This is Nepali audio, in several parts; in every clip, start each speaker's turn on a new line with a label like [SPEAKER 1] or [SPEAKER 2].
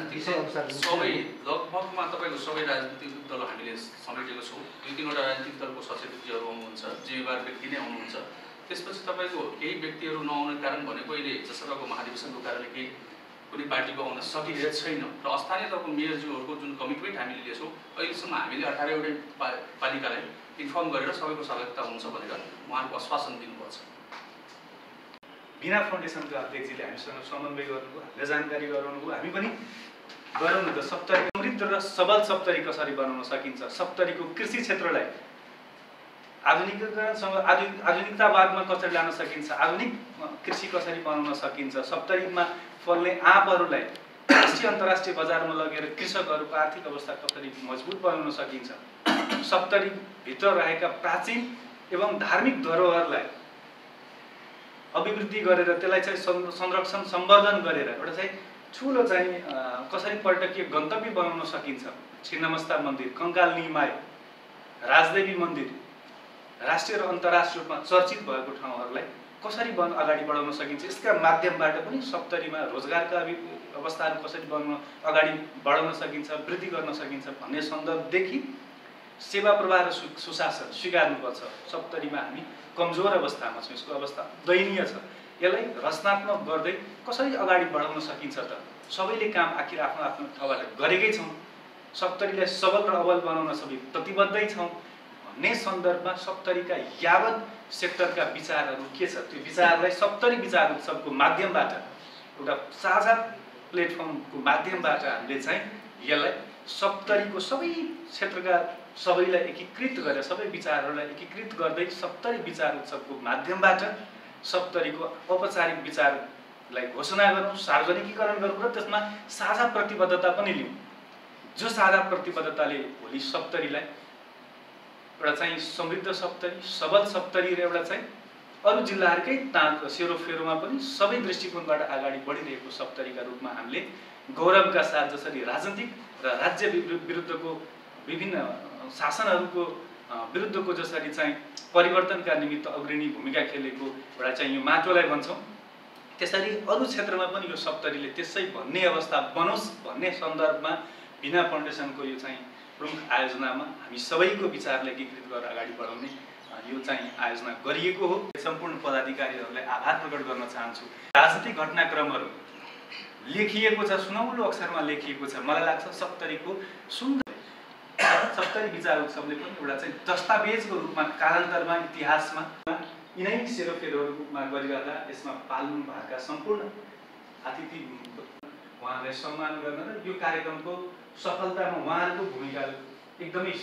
[SPEAKER 1] राजनीतिक सबै लगभगमा तपाईँको सबै राजनीतिक दल हामीले समेटेको छौँ। 2-3वटा राजनीतिक दलको सचेतकहरू आउनुहुन्छ, जिम्मेवार व्यक्ति नै आउनुहुन्छ। त्यसपछि तपाईँको केही व्यक्तिहरू नआउने कारण भनेको अहिले जसपाको महाधिवेशनको कारणले केही कुनै पार्टीको आउन सकिरहेको छैन र स्थानीय तहको मेयरज्यूहरूको जुन कमिटमेन्ट हामीले लिएछौँ अहिलेसम्म हामीले 18वटै पालिकालाई इन्फर्म गरेर सबैको सहभागिता हुन्छ भनेर उहाँहरूको आश्वासन दिनुभएको छ।
[SPEAKER 2] बिना फाउन्डेसनका अध्यक्षजीले हामीसँग समन्वय गर्नुभयो, हामीलाई जानकारी गराउनुभयो। हामी पनि गरौँ न त सप्तरी समृद्ध र सबल सप्तरी कसरी बनाउन सकिन्छ, सप्तरीको कृषि क्षेत्रलाई आधुनिकीकरणसँग आधुनिकतावादमा कसरी लान सकिन्छ, आधुनिक कृषि कसरी बनाउन सकिन्छ, सप्तरीमा फल्ने आँपहरूलाई राष्ट्रिय अन्तर्राष्ट्रिय बजारमा लगेर कृषकहरूको आर्थिक अवस्था कसरी मजबुत बनाउन सकिन्छ, सप्तरीभित्र रहेका प्राचीन एवं धार्मिक धरोहरलाई अभिवृद्धि गरेर त्यसलाई चाहिँ संरक्षण सम्वर्धन गरेर एउटा चाहिँ ठुलो चाहिँ कसरी पर्यटकीय गन्तव्य बनाउन सकिन्छ। छिन्नमस्ता मन्दिर, कङ्काल निमाई, राजदेवी मन्दिर राष्ट्रिय र अन्तर्राष्ट्रिय रूपमा चर्चित भएको ठाउँहरूलाई कसरी अगाडि बढाउन सकिन्छ, यसका माध्यमबाट पनि सप्तरीमा रोजगारका अवस्थाहरू कसरी अगाडि बढाउन सकिन्छ, वृद्धि गर्न सकिन्छ भन्ने सन्दर्भदेखि सेवा प्रवाह र सुशासन स्वीकार्नुपर्छ। सप्तरीमा हामी कमजोर अवस्थामा छौँ, यसको अवस्था दयनीय छ। यसलाई रचनात्मक गर्दै कसरी अगाडि बढाउन सकिन्छ त? सबैले काम आखिर आफ्नो आफ्नो ठाउँबाट गरेकै छौँ। सप्तरीलाई सबल र अबल बनाउन सबै प्रतिबद्धै छौँ भन्ने सन्दर्भमा सप्तरीका यावत सेक्टरका विचारहरू के छ, त्यो विचारलाई सप्तरी विचार उत्सवको माध्यमबाट एउटा साझा प्लेटफर्मको माध्यमबाट हामीले चाहिँ यसलाई सप्तरीको सबै क्षेत्रका सबैलाई एकीकृत गरेर सबै विचारहरूलाई एकीकृत गर्दै सप्तरी विचार उत्सवको माध्यमबाट सप्तरीको औपचारिक विचारलाई घोषणा गरौँ, सार्वजनिकीकरण गरौँ र त्यसमा साझा प्रतिबद्धता पनि लिउँ। जो साझा प्रतिबद्धताले भोलि सप्तरीलाई एउटा चाहिँ समृद्ध सप्तरी, सबल सप्तरी र एउटा चाहिँ अरू जिल्लाहरूकै ताक सेरोफेरोमा पनि सबै दृष्टिकोणबाट अगाडि बढिरहेको सप्तरीका रूपमा हामीले गौरवका साथ जसरी राजनीतिक र राज्य विरुद्धको विभिन्न शासनहरूको विरुद्धको जसरी चाहिँ परिवर्तनका निमित्त अग्रणी भूमिका खेलेको एउटा चाहिँ यो माटोलाई भन्छौँ, त्यसरी अरू क्षेत्रमा पनि यो सप्तरीले त्यसै भन्ने अवस्था बनोस् भन्ने सन्दर्भमा बिना फाउन्डेसनको यो चाहिँ प्रमुख आयोजनामा हामी सबैको विचारलाई एकीकृत गरेर अगाडि बढाउने यो चाहिँ आयोजना गरिएको हो। सम्पूर्ण पदाधिकारीहरूलाई आभार प्रकट गर्न चाहन्छु। राजनीतिक घटनाक्रमहरू लेखिएको छ, सुनौलो अक्षरमा लेखिएको छ। मलाई लाग्छ सप्तरीको सुन्दर सप्तरी विचार उत्सवले पनि एउटा चाहिँ दस्तावेजको रूपमा कालान्तरमा इतिहासमा यिनै सेरोफेरोहरूमा गरिरहँदा यसमा पाल्नु भएका सम्पूर्ण अतिथि उहाँहरूलाई सम्मान गर्न र यो कार्यक्रमको सफलतामा उहाँहरूको भूमिका एकदमै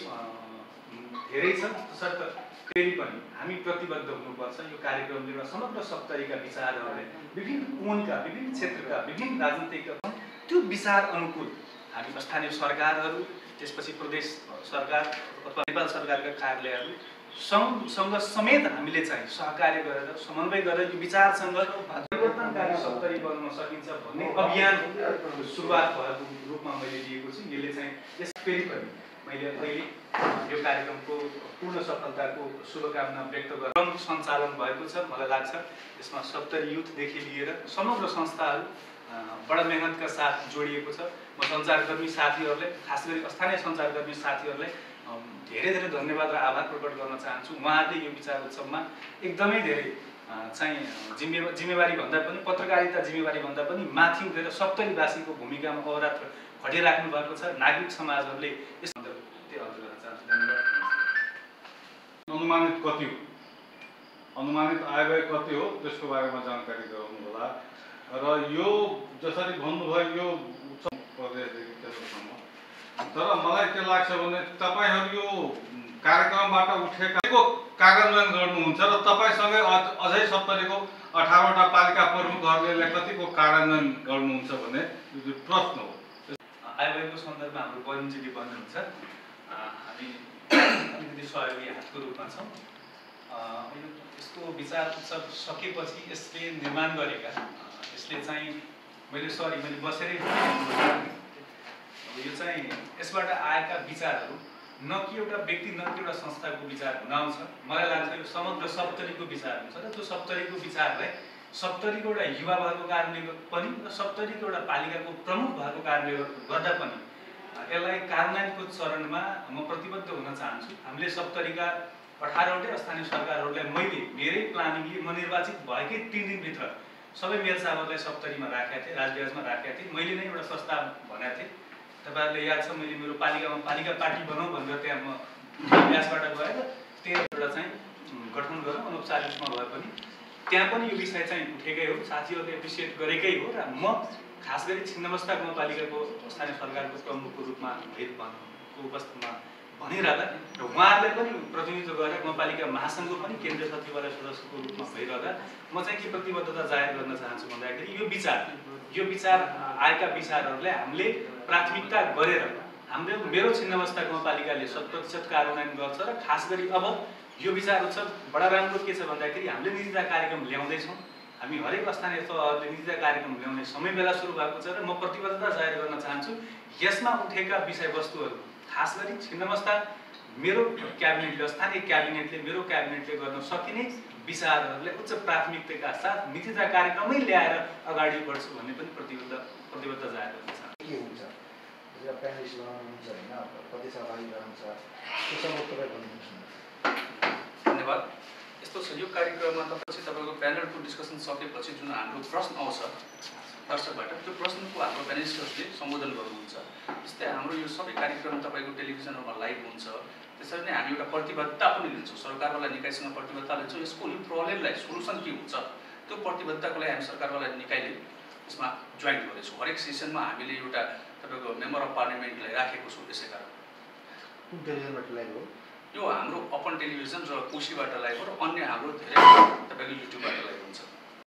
[SPEAKER 2] धेरै छ। तसर्थ फेरि पनि हामी प्रतिबद्ध हुनुपर्छ। यो कार्यक्रमले एउटा समग्र सप्तरीका विचारहरूलाई विभिन्न कोणका, विभिन्न क्षेत्रका, विभिन्न राजनीतिक त्यो विचार अनुकूल हामी स्थानीय सरकारहरू, त्यसपछि प्रदेश सरकार अथवा नेपाल सरकारका कार्यालयहरू सँग समेत हामीले चाहिँ सहकार्य गरेर समन्वय गरेर यो विचारसँग परिवर्तनकारी सप्तरी बनाउन सकिन्छ भन्ने अभियानको सुरुवात भएको रूपमा मैले लिएको छु। यसले चाहिँ यस फेरि पनि मैले अहिले यो कार्यक्रमको पूर्ण सफलताको शुभकामना व्यक्त गरेर सञ्चालन भएको छ। मलाई लाग्छ यसमा सप्तरी युथदेखि लिएर समग्र संस्थाहरू बडा मेहनतका साथ जोडिएको छ। म सञ्चारकर्मी साथीहरूलाई, खास गरी स्थानीय सञ्चारकर्मी साथीहरूलाई धेरै धेरै धन्यवाद र आभार प्रकट गर्न चाहन्छु। उहाँहरूले यो विचार उत्सवमा एकदमै धेरै चाहिँ जिम्मेवारी भन्दा पनि पत्रकारिता जिम्मेवारी भन्दा पनि माथि उठेर सप्तरीवासीको भूमिकामा अहोरात्र खटिराख्नु भएको छ। नागरिक समाजहरूले यस गर्न चाहन्छु। धन्यवाद।
[SPEAKER 3] अनुमानित कति हो, अनुमानित आयव्यय कति हो त्यसको बारेमा जानकारी गराउनु होला र यो जसरी भन्नुभयो यो प्रदेशदेखि केन्द्रसम्म, तर मलाई के लाग्छ भने तपाईहरू यो कार्यक्रमबाट उठेको कार्यान्वयन गर्नुहुन्छ र तपाईसँगै अझै सप्तरीको 18वटा पालिका प्रमुखहरूले कतिको कार्यान्वयन गर्नुहुन्छ भन्ने प्रश्न हो।
[SPEAKER 2] आयव्ययको सन्दर्भमा हाम्रो बहिनीजीले भन्नुहुन्छ हामी अलिकति सहयोगी हातको रूपमा छौँ। यसको विचार उत्सव सकेपछि यसले निर्माण गरेका यसले चाहिँ मैले बसेरै यो चाहिँ यसबाट आएका विचारहरू न कि एउटा व्यक्ति न कि एउटा संस्थाको विचार हुन आउँछ। मलाई लाग्छ यो समग्र सप्तरीको विचार हुन्छ र त्यो सप्तरीको विचारलाई 70 वटा युवा भएको कारणले पनि र 70 वटा पालिकाको प्रमुख भएको कारणले गर्दा पनि यसलाई कार्यान्वयनको चरणमा म प्रतिबद्ध हुन चाहन्छु। हामीले 70 का 18 वटै स्थानीय सरकारहरूलाई मैले मेरै प्लानिङले म निर्वाचित भएकै 3 दिनभित्र सबै मेयर साहबहरूलाई 70 मा राखेका थिएँ, राजविहाजमा राखेका थिएँ। मैले नै एउटा प्रस्ताव भनेको थिएँ, तपाईँहरूले याद छ मैले मेरो पालिकामा पालिका पार्टी बनाऊ भनेर त्यहाँ म व्यासबाट गएर त्यहाँ एउटा चाहिँ गठन गरौँ अनौपचारिक रूपमा भए पनि त्यहाँ पनि यो विषय चाहिँ उठेकै हो, साथीहरूले एप्रिसिएट गरेकै हो र म खास गरी छिन्नमस्ता गाउँपालिकाको स्थानीय सरकारको प्रमुखको रूपमा को उपस्थितिमा भनिरहँदा र उहाँहरूले पनि प्रतिनिधित्व गरेर गाउँपालिका महासङ्घको पनि केन्द्रीय सचिवालय सदस्यको रूपमा भइरहँदा म चाहिँ के प्रतिबद्धता जाहेर गर्न चाहन्छु भन्दाखेरि यो विचार आएका विचारहरूलाई हामीले प्राथमिकता गरेर मेरो छिन्नमस्ता गाउँपालिकाले 100% कार्यान्वयन गर्छ र खास गरी अब यो विचार उत्सव बडा राम्रो के छ भन्दाखेरि हामीले निजता कार्यक्रम ल्याउँदैछौँ। हामी हरेक स्थानीय तहहरूले निजता कार्यक्रम ल्याउने समय बेला सुरु भएको छ र म प्रतिबद्धता जाहेर गर्न चाहन्छु यसमा उठेका विषयवस्तुहरू खास गरी छिन्नमस्ता मेरो क्याबिनेटले स्थानीय क्याबिनेटले मेरो क्याबिनेटले गर्न सकिने विचारहरूलाई उच्च प्राथमिकताका साथ निजता कार्यक्रमै ल्याएर अगाडि बढ्छु भन्ने पनि प्रतिबद्धता जाहेर गर्न चाहन्छु।
[SPEAKER 4] के हुन्छ प्यानलिस्ट बनाउनुहुन्छ होइन, कति सहभागी गराउँछ त्यो सब तपाईँ भन्नुहुन्छ।
[SPEAKER 1] धन्यवाद। यस्तो छ यो कार्यक्रममा तपाईँको प्यानलको डिस्कसन सकेपछि जुन हाम्रो प्रश्न आउँछ दर्शकबाट त्यो प्रश्नको हाम्रो प्यानलिस्टहरूले सम्बोधन गर्नुहुन्छ। जस्तै हाम्रो यो सबै कार्यक्रम तपाईँको टेलिभिजनहरूमा लाइभ हुन्छ, त्यसरी नै हामी एउटा प्रतिबद्धता पनि लिन्छौँ, सरकारवाला निकायसँग प्रतिबद्धता लिन्छौँ। यसको यो प्रब्लमलाई सोल्युसन के हुन्छ त्यो प्रतिबद्धताको लागि हामी सरकारवाला निकायले यसमा जोइन गरेछौँ। हरेक सेसनमा हामीले एउटा तपाईँको मेम्बर अफ पार्लियामेन्टलाई राखेको छौँ। यसै कारण
[SPEAKER 4] कुन टेलिभिजनबाट लाइभ हो?
[SPEAKER 1] यो हाम्रो अपन टेलिभिजन र कोशीबाट लाइभ हो र अन्य हाम्रो धेरै तपाईँको युट्युबबाट लाइभ हुन्छ।